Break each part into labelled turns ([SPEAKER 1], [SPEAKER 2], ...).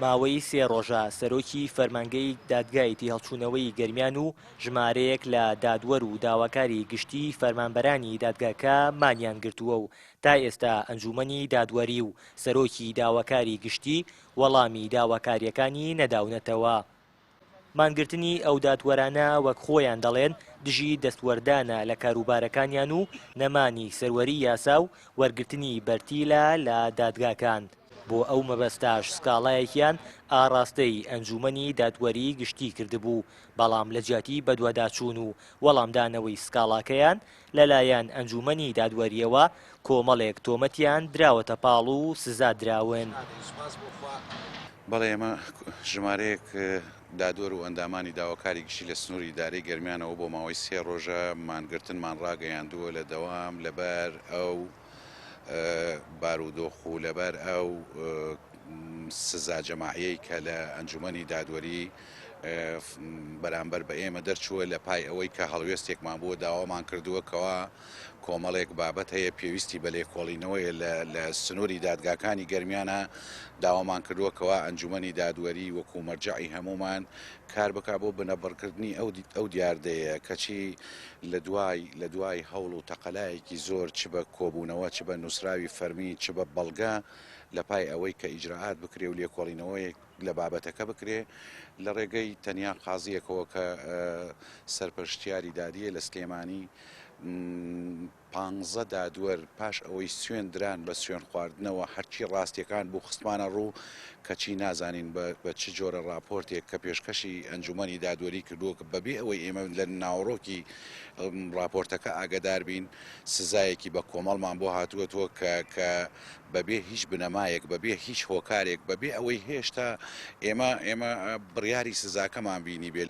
[SPEAKER 1] ماوەی سێ ڕۆژە سەرۆکی فەرمانگەی دادگای تێهەڵچوونەوەی گەرمیان و ژمارەیەک لە دادوەر و داواکاری گشتیی فەرمانبەرانی دادگاکە مانیان گرتووە و تا ئێستا ئەنجوومەنی دادوەری و سەرۆکی داواکاری گشتی وەڵامی داواکارییەکانی نەداونەتەوە. مانگرتنی ئەو دادوەرانە وەک خۆیان دەڵێن دژی دەستوەردانە لە کاروبارەکانیان و نەمانی سەروەری یاسا و وەرگرتنی بەرتیلە لە دادگاکان، بۆ ئەو مەبەستاش سکاڵایەکیان ئاڕاستەی ئەنجومەنی دادوەری گشتی کردبوو، بەڵام لەجیاتی بەدواداچوون و وەڵامدانەوەی سکاڵاکەیان لەلایەن ئەنجومەنی دادوەرییەوە کۆمەڵێک تۆمەتیان دراوەتە پاڵ و سزا دراون.
[SPEAKER 2] بەڵێ ئێمە ژمارەیەک دادوەر و ئەندامانی داواکاری گشتی لە سنووری ئیدارەی گەرمیانەوە بۆ ماوەی سێ ڕۆژە مانگرتنمان ڕاگەیاندووە لە دەوام لەبەر ئەو بارودۆخ و لەبەر ئەو سزا جەماعیەی کە لە ئەنجومەنی دادوەری بەرامبەر بە ئێمە دەرچووە لە پای ئەوەی کە هەڵوێستێکمان بووە داوامان کردووە کەوا کۆمەڵێک بابەت هەیە پێویستی بە لێکۆڵینەوەیە لە سنووری دادگاکانی گەرمیانە داوامان کردووە کەوا ئەنجومەنی دادوەری وەکو مەرجەعی هەموومان کار بکا بۆ بنەبڕکردنی ئەو دیاردەیە کەچی لە دوای لە دوای هەوڵ و تەقەلایەکی زۆر چ بە کۆبوونەوە چ بە نووسراوی فەرمی چ بە بەڵگە لە پای ئەوەی کە ئیجرائات بکرێ و لێکۆڵینەوەیەک لە بابەتەکە بکرێ لە ڕێگەی تەنیا قازییەکەوە کە سەرپەرشتیاری دادییە لە سلێمانی پانزە دادوەر پاش ئەوەی سوێند دران بە سوێند خواردنەوە هەرچی ڕاستیەکان بوو خستمانە ڕوو کەچی نازانین بە چ جۆرە ڕاپۆرتێک کە پێشکەشی ئەنجومەنی دادوەری کردووە کە بەبێ ئەوەی ئێمە لە ناوەڕۆکی ڕاپۆرتەکە ئاگەدار بین سزایەکی بە کۆمەڵمان بۆ هاتووەتەوە کە کە بەبێ هیچ بنەمایەک بەبێ هیچ هۆکارێک بەبێ ئەوەی هێشتا ئێمە ئێمە بڕیاری سزاکەمان بینیبێ.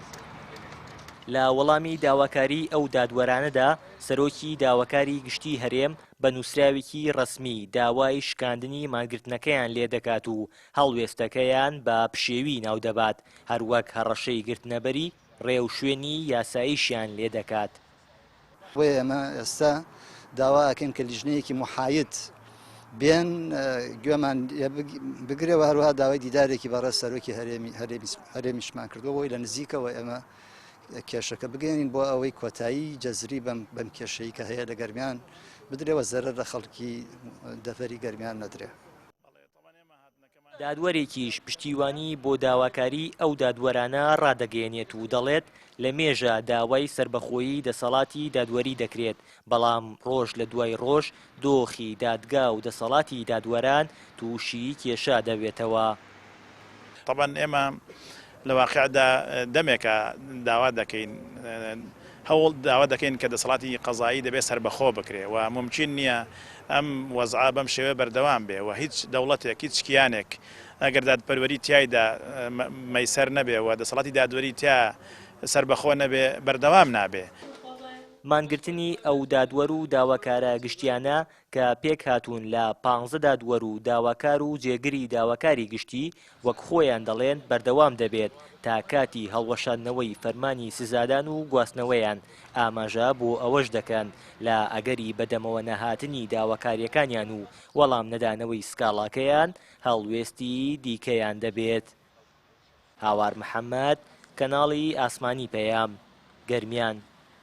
[SPEAKER 1] لە وەڵامی داواکاریی ئەو دادوەرانەدا، سەرۆکی داواکاری گشتیی هەرێم بە نووسراوێکی ڕەسمی داوای شکاندنی مانگرتنەکەیان لێدەکات و هەڵوێستەکەیان بە پشێوی ناودەبات، هەروەک هەڕەشەی گرتنەبەری ڕێوشوێنی یاساییشیان لێدەکات.
[SPEAKER 3] بۆیە ئێمە ئێستا داوا ئەکەین کە لیژنەیەکی محاید بێن گوێمان بگرێ و هەروەها داوای دیدارێکی بەڕێز سەرۆکی هەرێمی هەرێمیشمان کردووە بۆی لە نزیکەوە ئێمە کێشەکە بگەێنین بۆ ئەوەی کۆتایی جەزری بەم بەم کێشەی کە هەیە لە گەرمیان بدرێەوە زەرەر لە خەڵکی دەڤەری گەرمیان نەدرێ.
[SPEAKER 1] دادوەرێکیش پشتیوانی بۆ داواکاریی ئەو دادوەرانە ڕادەگەیەنێت و دەڵێت، لە مێژە داوای سەربەخۆیی دەسەڵاتی دادوەری دەکرێت، بەڵام ڕۆژ لە دوای ڕۆژ دۆخی دادگا و دەسەڵاتی دادوەران تووشی کێشە دەبێتەوە.
[SPEAKER 4] تەبعەن ئێمە لە واقیعدا دەمێکە داوا دەکەین هەوڵ داوا دەکەین کە دەسەڵاتی قەزایی دەبێ سەربەخۆ بکرێ و مومکین نییە ئەم وەزعە بەم شێوەیە بەردەوام بێ و هیچ دەوڵەتێک هیچ کیانێک ئەگەر دادپەروەری تیایدا مەیسەر نەبێ و دەسەڵاتی دادوەری تیا سەربەخۆ نەبێ بەردەوام نابێ.
[SPEAKER 1] مانگرتنی ئەو دادوەر و داواکارە گشتییانە کە پێکهاتوون لە پانزە دادوەر و داواکار و جێگری داواکاری گشتی، وەک خۆیان دەڵێن بەردەوام دەبێت تا کاتی هەڵوەشاندنەوەی فەرمانی سزادان و گواستنەوەیان، ئاماژە بۆ ئەوەش دەکەن لە ئەگەری بەدەمەوە نەهاتنی داواکارییەکانیان و وەڵام نەدانەوەی سکاڵاکەیان هەڵوێستی دیکەیان دەبێت. هاوار محەمەد، کەناڵی ئاسمانی پەیام، گەرمیان.